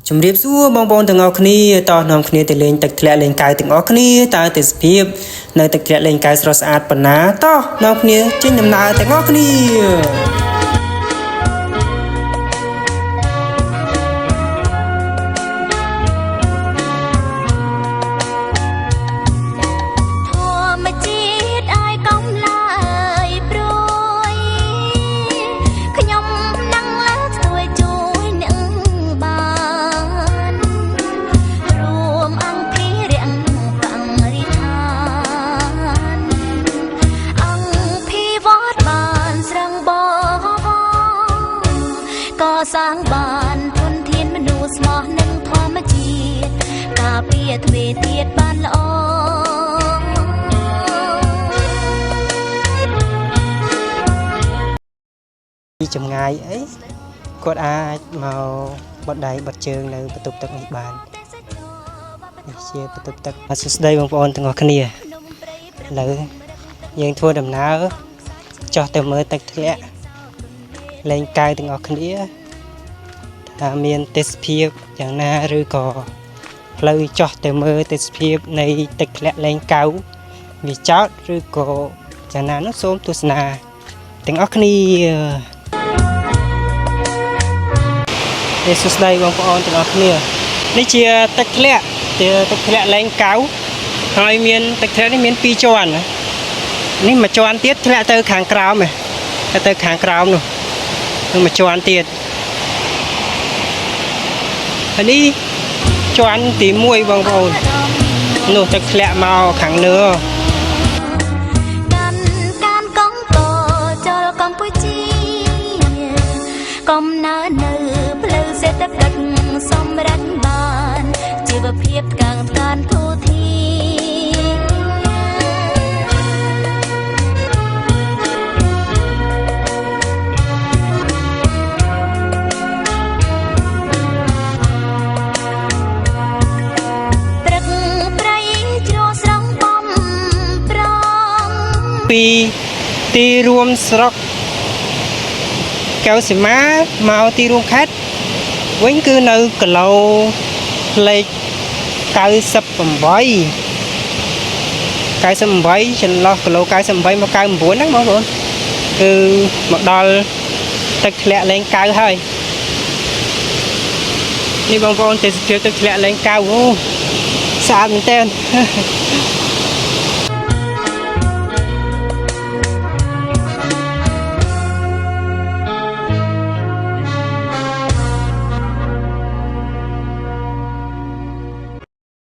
ជំរាបសួរបងប្អូនទាំងអស់គ្នាតោះនាំគ្នាទៅលេងទឹកធ្លាក់លេងកៅទាំងអស់គ្នាតើទេសភាពនៅទឹកធ្លាក់លេងកៅស្រស់ស្អាតប៉ុណ្ណាតោះនាំគ្នាចេញដំណើរទាំងអស់គ្នា ធម្មជាតិអាយកុំឡើយព្រួយខ្ញុំនឹងលើកស្ទួយជួយអ្នកបានរួមអង្គភិរៈបរិស្ថានអង្គភិវត្តបានស្រង់បវរកសាងបានធនធានមនុស្សស្មោះនឹងធម្មជាតិការពារទ្វេទៀតបានល្អ ពីចម្ងាយអីគាត់អាចមកបត់ដៃបត់ជើងនៅបន្ទប់ទឹកនេះបាននេះជាបន្ទប់ទឹកបាទសួស្តីបងប្អូនទាំងអស់គ្នាឥឡូវយើងធ្វើដំណើរចុះទៅមើលទឹកធ្លាក់លែងកៅទាំងអស់គ្នាថាមានទេសភាពយ៉ាងណាឬក៏ផ្លូវចុះទៅមើលទេសភាពនៃទឹកធ្លាក់លែងកៅវាចោតឬក៏យ៉ាងណានោះសូមទស្សនាទាំងអស់គ្នា នេះសួស្តីបងប្អូនទាំងអស់គ្នានេះជាទឹកធ្លាក់ជាទឹកធ្លាក់លែងកៅហើយមានទឹកធ្លាក់នេះមានពីរជាន់ណានេះមួយជាន់ទៀតធ្លាក់ទៅខាងក្រោមឯងទៅខាងក្រោមនោះនឹងមួយជាន់ទៀតហើយនេះជាន់ទី1បងប្អូននោះទឹកធ្លាក់មកខាងលើ កាន់កានកងតចលកម្ពុជាកំណើនៅផ្លូវសេដ្ឋកិច្ចសម្រាប់បានជីវភាពកាងតានទូធាព្រឹកព្រៃជ្រោះស្រង់បំប្រង ពីទីរួមស្រុកកែវសីមាមកទីរួមខេត្តវិញគឺនៅគីឡូលេខ98 98ចន្លោះគីឡូ98មក99ហ្នឹងបងប្អូនគឺមកដល់ទឹកធ្លាក់លែងកៅហើយនេះបងប្អូនទេសភាពទឹកធ្លាក់លែងកៅអូស្អាតមែនទែន។